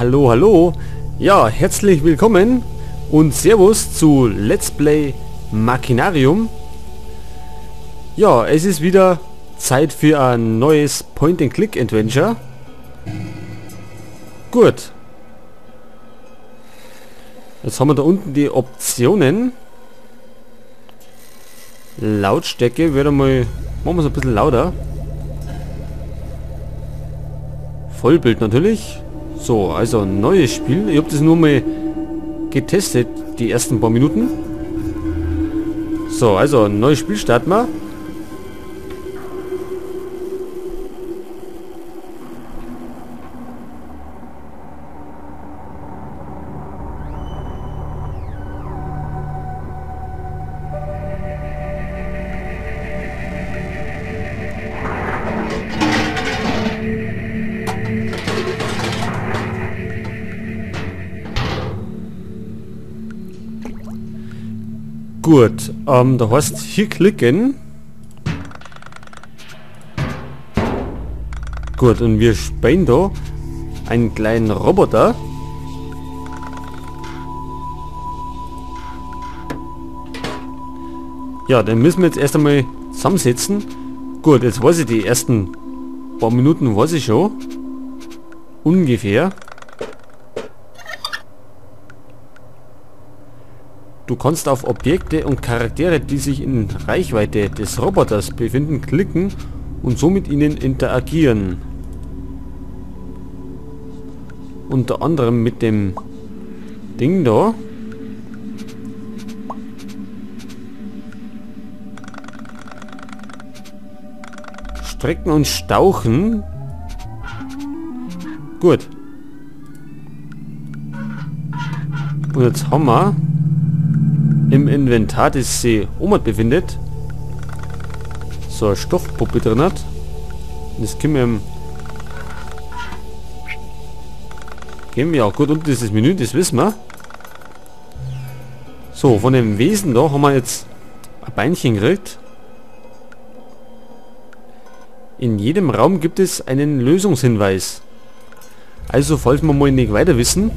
Hallo, hallo. Ja, herzlich willkommen und Servus zu Let's Play Machinarium. Ja, es ist wieder Zeit für ein neues Point-and-Click-Adventure. Gut. Jetzt haben wir da unten die Optionen. Lautstärke wäre mal... Machen wir es ein bisschen lauter. Vollbild natürlich. So, also neues Spiel. Ich habe das nur mal getestet, die ersten paar Minuten. So, also neues Spiel starten wir. Gut, da heißt hier klicken. Gut, und wir spielen da einen kleinen Roboter. Ja, den müssen wir jetzt erst einmal zusammensetzen. Gut, jetzt weiß ich die ersten paar Minuten, weiß ich schon. Ungefähr. Du kannst auf Objekte und Charaktere, die sich in Reichweite des Roboters befinden, klicken und somit ihnen interagieren. Unter anderem mit dem Ding da. Strecken und stauchen. Gut. Und jetzt haben wir im Inventar, das sich oben befindet, so eine Stoffpuppe drin hat. Und das können wir im gehen wir auch gut unten dieses Menü, das wissen wir. So, von dem Wesen da haben wir jetzt ein Beinchen gekriegt. In jedem Raum gibt es einen Lösungshinweis. Also, falls wir mal nicht weiter wissen,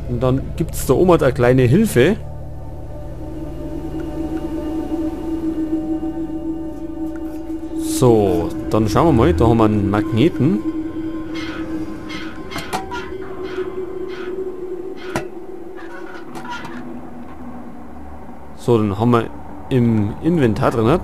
und dann gibt es da oben halt eine kleine Hilfe. So, dann schauen wir mal, da haben wir einen Magneten. So, dann haben wir im Inventar drin.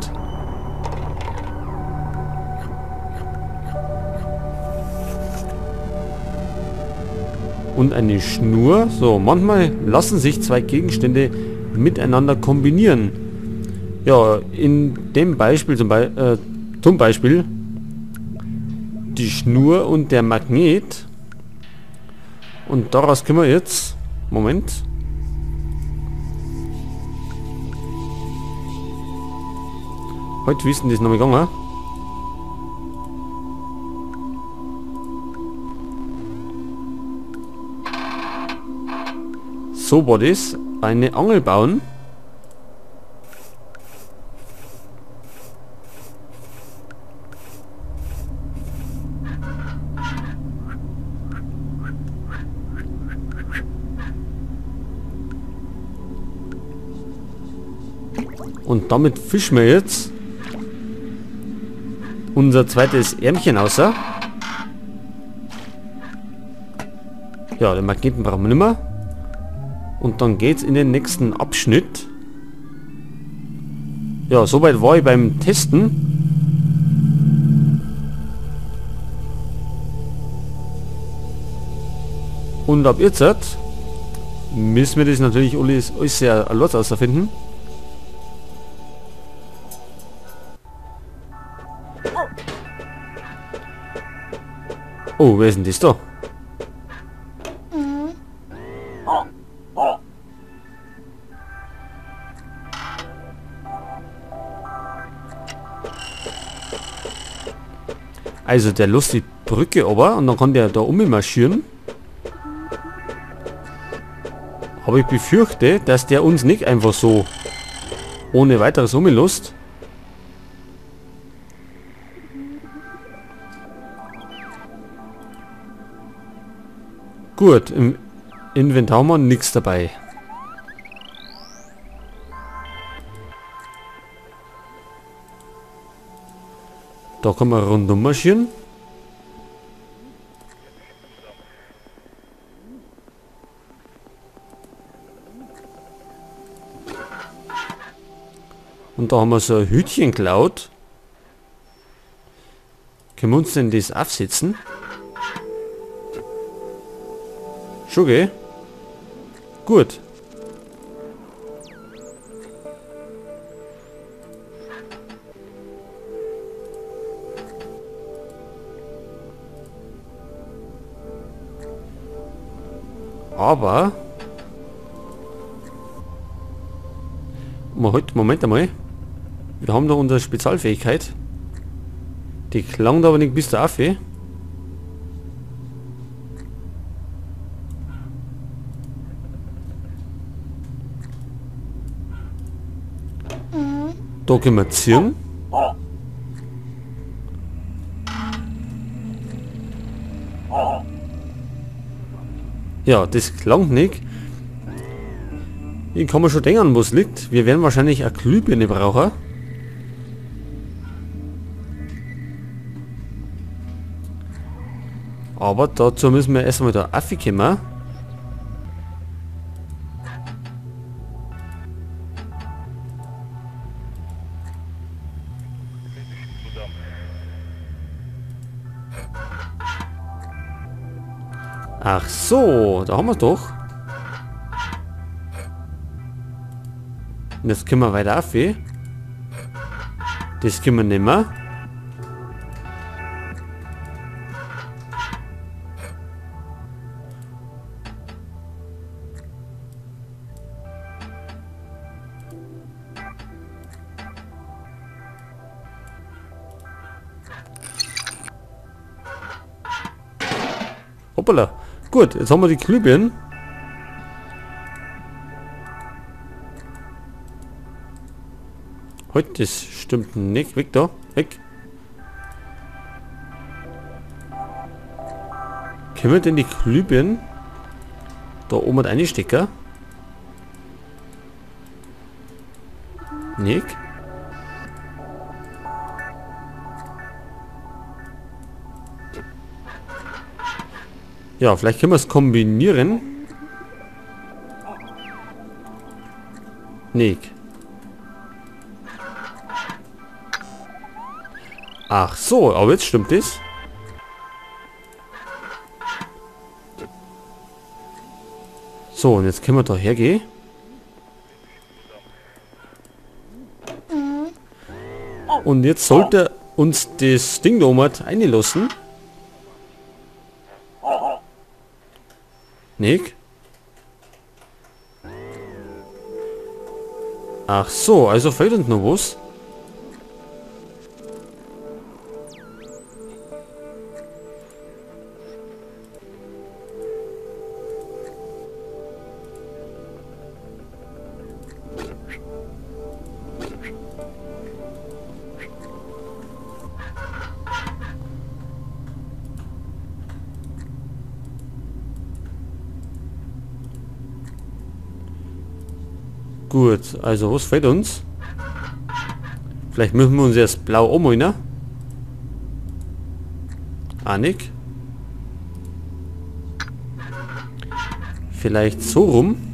Und eine Schnur. So, manchmal lassen sich zwei Gegenstände miteinander kombinieren. Ja, in dem Beispiel zum Beispiel die Schnur und der Magnet. Und daraus können wir jetzt... Moment. Heute wissen das noch mal gegangen. So war das. Eine Angel bauen. Und damit fischen wir jetzt unser zweites Ärmchen außer. Ja, den Magneten brauchen wir nicht mehr. Und dann geht's in den nächsten Abschnitt. Ja, soweit war ich beim Testen. Und ab jetzt müssen wir das natürlich alles sehr allein herausfinden. Oh, wer ist denn das da? Also der lässt die Brücke aber und dann kann der da ummarschieren. Aber ich befürchte, dass der uns nicht einfach so ohne weiteres umlässt. Gut, im Inventar haben wir nichts dabei. Da kann man rundum marschieren. Und da haben wir so ein Hütchen geklaut. Können wir uns denn das aufsetzen? Schon, gell? Gut. Aber... Moment einmal. Wir haben da unsere Spezialfähigkeit. Die klang da aber nicht bis der Affe. Da können wir ziehen. Ja, das klang nicht. Ich kann mir schon denken, wo es liegt. Wir werden wahrscheinlich eine Glühbirne brauchen. Aber dazu müssen wir erstmal da raufkommen. Ach so, da haben wir doch. Und jetzt können wir weiter auf. Das können wir nicht mehr. Hoppala. Gut, jetzt haben wir die Glühbirnen. Heute, das stimmt nicht. Weg da. Weg. Können wir denn die Glühbirnen da oben mit einstecken? Nicht? Ja, vielleicht können wir es kombinieren. Nick. Ach so, aber jetzt stimmt es. So, und jetzt können wir da hergehen. Und jetzt sollte uns das Ding da oben einlassen. Nick? Ach so, also fehlt uns noch was. Gut, also was fehlt uns? Vielleicht müssen wir uns erst blau umholen, ne? Ah, nicht. Vielleicht so rum.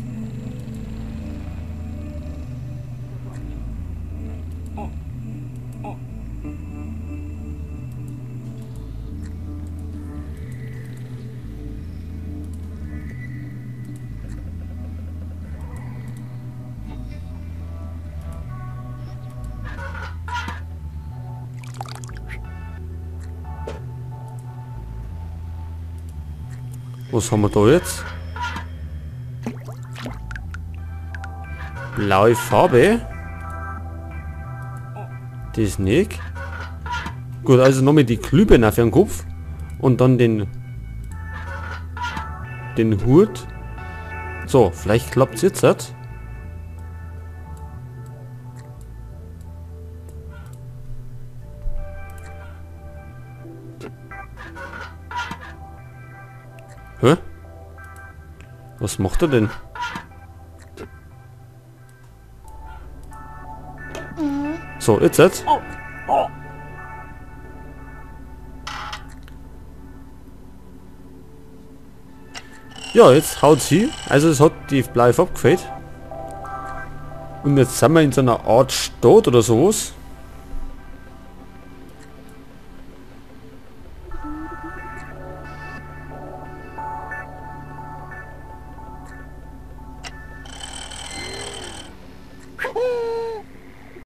Was haben wir da jetzt? Blaue Farbe. Das ist nicht. Gut, also nochmal die Glühbirne auf den Kopf. Und dann den Hut. So, vielleicht klappt es jetzt. Halt. Hä? Was macht er denn? So, jetzt. Ja, jetzt haut sie. Also es hat die blaue Farbe gefehlt. Und jetzt sind wir in so einer Art Stadt oder sowas.